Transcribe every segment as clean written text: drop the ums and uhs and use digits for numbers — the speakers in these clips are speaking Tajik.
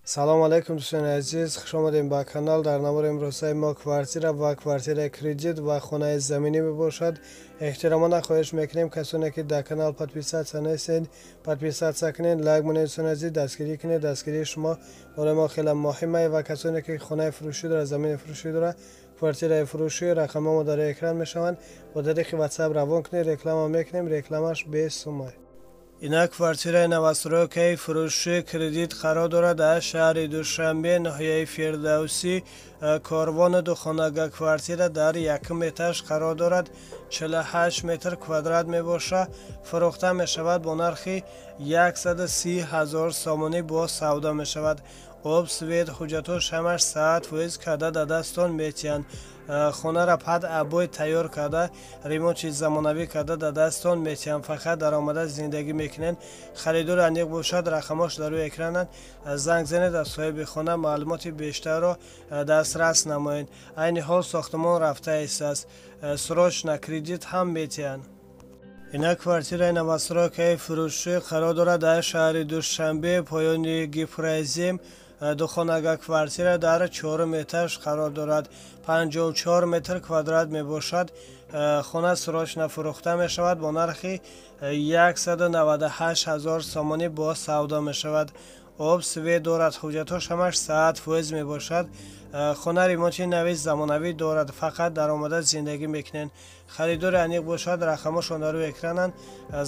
Салом алейкум, дӯстони азиз, хуш омадем ба канал. Дар навори имрӯзаи мо квартира ва квартираи кредит ва хонаи заминӣ мебошад. Эҳтиромона хоҳиш мекунем, касоне ки дар канал подписаться нестед, подписаться кунед, лайк монед. Дӯстони азиз, дастгирӣ кунед, дастгирии шумо барои мо хеле муҳим ва касоне ки хонаи фурӯшӣ дорад, замини фурӯшӣ дорад, квартираи фурӯшӣ, рақамҳо дар экран мешаванд, бо тариқи WhatsApp равон кунед, реклама мекунем, рекламаш бесумай. Инак квартираи новостройкаи фурӯши кредит қарор дорад дар шаҳри Душанбе, ноҳияи Фирдавсӣ, Корвону. Духонага квартира дар якум этаж қарор дорад, 48 метр квадрат мебошад. Фурӯхта мешавад бо нархи 130 ҳазор сомонӣ, бо савдо мешавад. Об, свет, ҳуҷҷатҳош ҳамаш 100% карда дар дастон метиҳанд. Хонара под обои тайёр карда, ремонти замонавӣ карда дар дастон метиҳанд, фақат даромада зиндагӣ мекунед. Харидори аниқ бошад, рақамош дар рӯи экрананд, занг занед, аз соҳиби хона маълумоти бештарро дастрас намоед. Айни ҳол сохтмон рафта истааст, срочно кредит ҳам метиҳанд. Инак квартираи новостройкаи фурӯшӣ қарор дорад дар шаҳри Душанбе, поёни Гипрозем. Духонага квартира дар чорум этаж қарор дорад, 54 метр квадрат мебошад. Хона срочно фурӯхта мешавад, бо нархи 198 ҳазор сомонӣ бо савдо мешавад. Об, свет дорад, ҳуҷҷатҳош ҳамаш 100% мебошад. Хона ремонти нави замонавӣ дорад, фақат даромада зиндагӣ мекунед. Харидори аниқ бошад, рақамҳошон дар рӯи экрананд,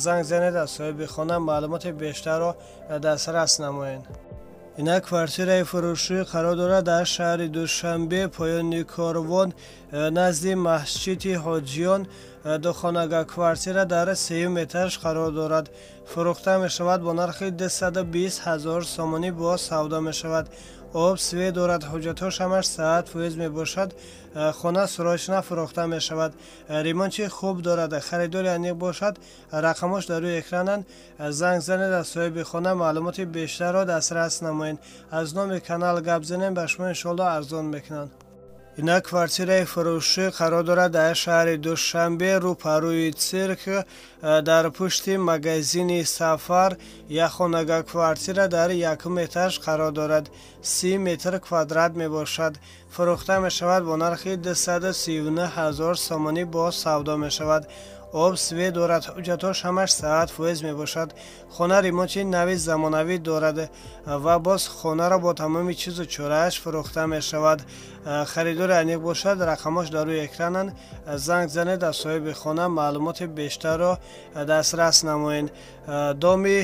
занг занед, аз соҳиби хона маълумоти бештарро дастрас намоед. Инак квартираи фурӯшӣ қарор дорад дар шаҳри Душанбе, поёни Корвон, назди масҷиди Ҳоҷиён. Духонага квартира дар сеюм этаж қарор дорад. Фурӯхта мешавад бо нархи 220 ҳазор сомонӣ, бо савдо мешавад. Об, свет дорад, ҳуҷҷатҳош ҳамаш 100% мебошад. Хона срочно фурӯхта мешавад, ремонти хуб дорад. Харидори аниқ бошад, рақамҳош дар рӯи экрананд, занг занед, аз соҳиби хона маълумоти бештарро дастрас намоед. Аз номи канал гап занем, ба шумо иншоалло арзон мекунанд. Инак квартираи фурӯшӣ қарор дорад дар шаҳри Душанбе, рӯпарӯи цирк, дар пушти магазини Сафар. Якхонага квартира дар якум этаж қарор дорад, 30 метр квадрат мебошад. Фурӯхта мешавад бо нархи 239 ҳазор сомонӣ, бо савдо мешавад. Об, свет дорад, ҳуҷҷатҳош ҳамаш 100% мебошад. Хона ремонти нави замонавӣ дорад ва боз хонаро бо тамоми чизу чорааш фурӯхта мешавад. Харидори аниқ бошад, рақамҳош дар рӯи экрананд, занг занед, аз соҳиби хона маълумоти бештарро дастрас намоед. Доми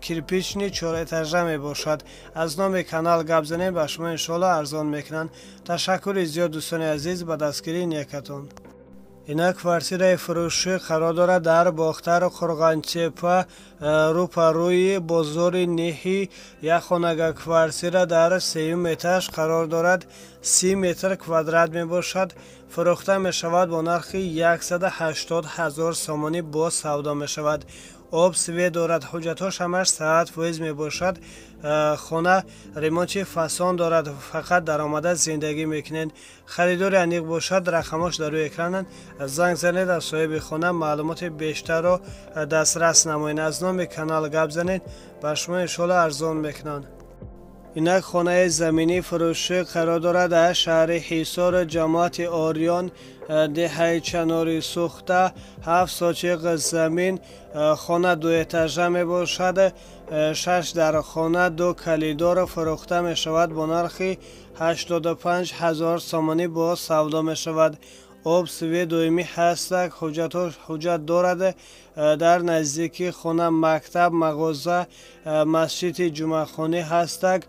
кирпичный чорэтажа мебошад. Аз номи канал гап занед, ба шумо иншоалло арзон мекунанд. Ташаккури зиёд, дӯстони азиз, ба дастгирии некатон. Инак квартираи фурӯшӣ қарор дорад дар Бохтару Қурғонтепа, рӯпарӯи бозори Неҳӣ. Якхонага квартира дар сеюм этаж қарор дорад, 30 метр квадрат мебошад. Фурӯхта мешавад бо нархи 180 ҳазор сомонӣ, бо савдо мешавад. Об, свет дорад, ҳуҷҷатҳош ҳамаш 100% мебошад. Хона ремонти фасон дорад, фақат даромада зиндагӣ мекунед. Харидори аниқ бошад, рақамҳош дар рӯи экрананд, занг занед, аз соҳиби хона маълумоти бештарро дастрас намоед. Аз номи канал гап занед, ба шумо иншоалло арзон мекунанд. Инак хонаи заминӣ фурӯшӣ қарор дорад дар шаҳри Ҳисор, ҷамоати Ориён, деҳаи Чанори Сӯхта, 7 сотиқ замин. Хона дуэтажа мебошад, шаш дар хона, ду калидор. Фурӯхта мешавад бо нархи 85 ҳазор сомонӣ, бо савдо мешавад. Об, свет доимӣ ҳастак, ҳуҷҷатҳо ҳуҷҷат дорад. Дар наздикии хона мактаб, мағоза, масҷиди ҷумъахонӣ ҳастак.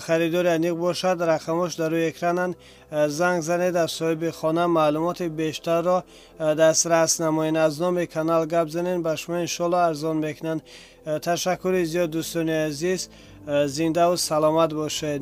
Харидори аниқ бошад, рақамҳош дар рӯи экрананд, занг занед, аз соҳиби хона маълумоти бештарро дастрас намоед. Аз номи канал гап занед, ба шумо иншоалло арзон мекунанд. Ташаккури зиёд, дӯстони азиз, зиндаву саломат бошед.